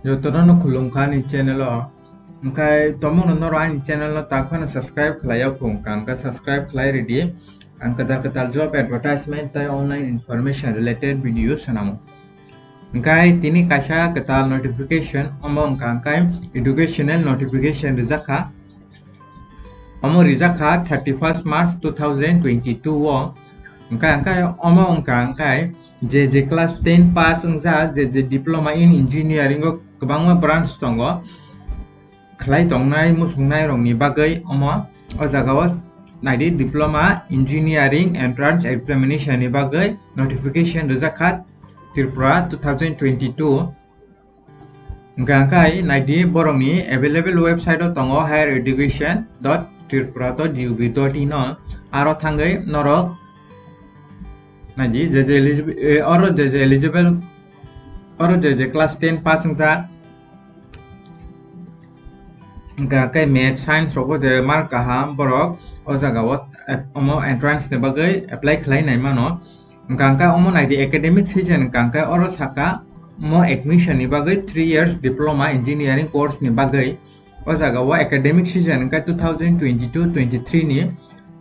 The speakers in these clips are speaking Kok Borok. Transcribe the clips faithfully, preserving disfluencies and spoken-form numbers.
Jotono no khulumkha ani channel o. Hwnkhe tomungno norok ani channel no tak phano subscribe khlai ya khung, hwnkhe subscribe khlai ridi. Ang kwtal kwtal job advertisement tei online information related video swnamo. Hwnkhe tini kaisa kwtal notification, omo wngkha hwnkhe educational notification rijak kha. Omo rijak kha thirty-first March two thousand twenty-two o. Hwnkhe, hwnkhe omo wngkha hwnkhe je je class ten pass wngjak, je je diploma in engineering o kwbangma branch tongo, khlai tongnai muchungnai rokni bagwi omo o jaga o naidi diploma engineering entrance examination ni bagwi notification rijak kha Tripura two thousand twenty-two. Hwnkhe hwnkhe naidi borokni available website o tongo higher education dot tripura dot gov dot in o, aro thangwi norok naidi je je eligible, eh, oro je je eligible, oro je je class ten pass wngjak, hwnkhe hwnkhe math science rogo je mark kaham borok o jaga o, eh, omo entrance ni bagwi apply khlai nai mano. Hwnkha hwnkhe omo naidi academic season hwnkha hwnkhe oro saka mo admission ni bagwi three years diploma engineering course ni bagwi. O jaga o academic season hwnkhe two thousand twenty-two twenty-three ni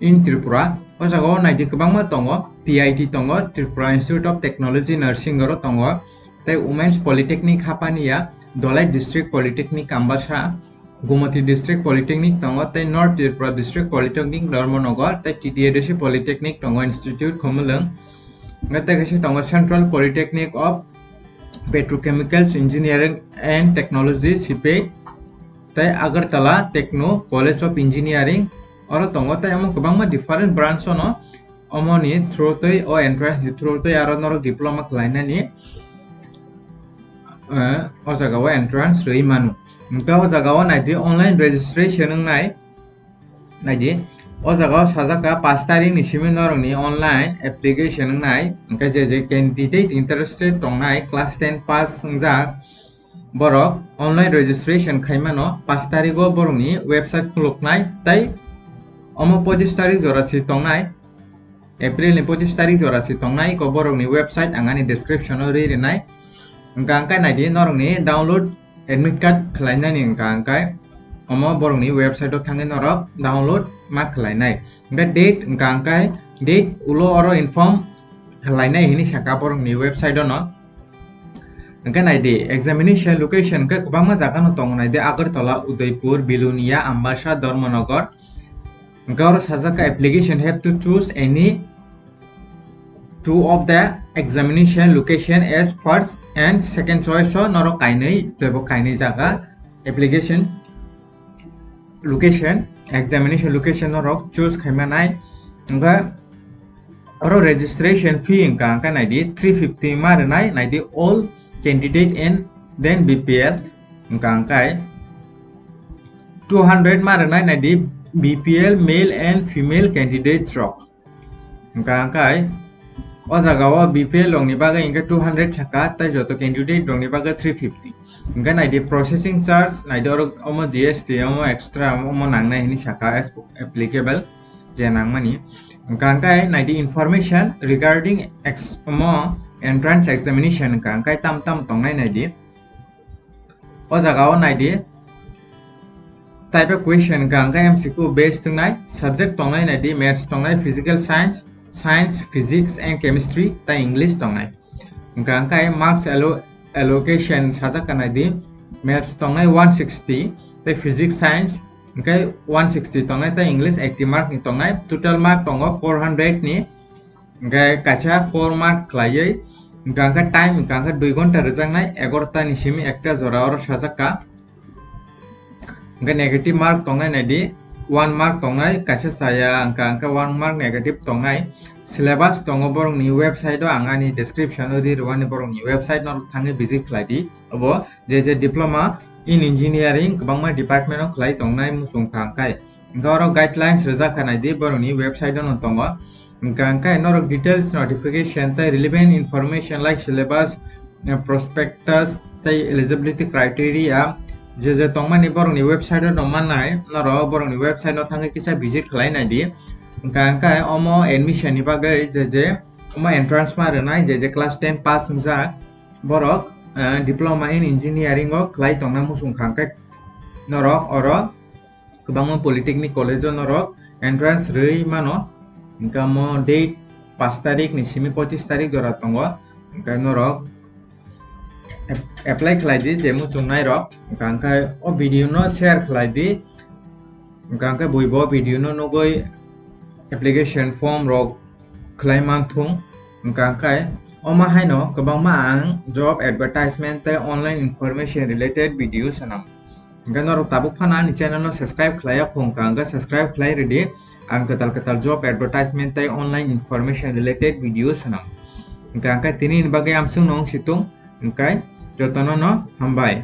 in Tripura. O jaga o naidi kwbangma tongo, T I T tongo, Tripura Institute of Technology Nursing oro tongo, tei Women's Polytechnic Hapania, Dholai District Polytechnic Ambasa, Gumoti District Polytechnic tongo, tei North Tripura District Polytechnic Dharmanagar, tei T T A D C Polytechnic tongo, Institute Khumulwng. Hwnkhe tei kaisa tongo Central Polytechnic of Petrochemicals Engineering and Technology, CPET, tei Agartala Techno College of Engineering, oro tongo, tei omo kwbangma different branch ono. Omo ni through twi, o entrance ni through twi aro norok diploma khlainani, eh, o jaga o entrance rwi mano. Hwnkhe o jaga o naidi online registration wngnai, naidi o jaga o sajak kha paanch tarikh ni simi norok ni online application wngnai. Hwnkhe je je candidate interested tongnai, class ten pass wngjak, borok online registration khai mano, paanch tarikh o borokni website khuluknai tei omo pochis tarikh jora si tongnai, April ni pochis tarikh jora si tongnai, eko borokni website ang ani description o ri rinai. Hwnkha hwnkhe naidi norokni download admit card khlainani hwnkha hwnkhe omo borokni website o thangwi norok download ma khlainai. Hwnkhe date hwnkha hwnkhe date ulo oro inform khlainai hinwi sakha borokni website o no. Hwnkhe naidi, examination location hwnkhe kwbangma jaga no tongo, naidi Agartala, Udaipur, Belonia, Ambasa, Dharmanagar. Hwnkhe oro sajak kha, application have to choose any two of the examination location as first and second choice o norok kainwi, jebo kainwi jaga application location, examination location norok choose khai manai. Hwnkhe oro registration fee hwnkha hwnkhe naidi three fifty ma rwnai, naidi all candidate and then B P L hwnkha hwnkhe two hundred ma rwnai, naidi B P L male and female candidates rok. Hwnkha hwnkhe o jaga o B P L rokni bagwi hwnkhe two hundred sakha, tei joto candidate rokni bagwi three fifty. Hwnkhe naidi processing charge, naidi oro omo G S T, omo extra, omo nangnai hinwi sakha as applicable je nangmani. Hwnkha hwnkhe naidi information regarding ex-, omo entrance examination hwnkha hwnkhe tam tam tongnai naidi. O jaga o naidi, type of question hwnkha hwnkhe M C Q based wngnai, subject tongnai naidi, maths tongnai, physical science, science, physics and chemistry, tei English tongnai. Hwnkha hwnkhe marks allo-, allocation sajak kha naidi, maths tongnai one sixty, tei physics science hwnkhe one sixty tongnai, tei English eighty mark ni tongnai, total mark tongo four hundred ni. Hwnkhe kaisa four mark khlaiwi, hwnkha hwnkhe time hwnkha hwnkhe dui ghonta rwjaknai, egaroh ta ni simi ekta jora oro sajak kha. Hwnkhe negative mark tongnai naidi, one mark tongnai, kaisa chaya hwnkha hwnkhe one mark negative tongnai. Syllabus tongo borokni website o, ang ani description o ri rwani borokni website no thangwi visit khlai di. Obo je je diploma in engineering kwbangma department o khlai tongnai muchung kha hwnkhe. Hwnkhe oro guidelines rijak kha naidi, borokni website o no tongo. Hwnkha hwnkhe norok details notification tei relevant information like syllabus, eh, prospectus tei eligibility criteria je je tongmani borokni website o no mannai, norok borokni website o thangwi kisa visit khlai naidi. Hwnkha hwnkhe omo admission ni bagwi je je omo entrance ma rwnai, je je class ten pass wngjak, borok diploma in engineering o khlai tongna muchung kha, hwnkhe norok oro kwbangma polytechnic college o norok entrance rwi mano, hwnkhe omo date paanch tarik ni simi pochis tarik jora tongo, hwnkhe norok apply khlai di je muchungnai rok, hwnkhe o video no share khlai di, hwnkhe bui bo video no nugwi application form rok khlai manthung, hwnkhe omo haino kwbangma ang job advertisement tei online information related video swnam. Hwnkhe norok tabuk phano ani channel no subscribe khlai ya khong kha, hwnkhe subscribe khlai rwdi. Ang kwtal kwtal job advertisement tei online information related video swnam. Hwnkhe tini ni bagwi amsung no wng situng, hwnkhe jotono no hambai.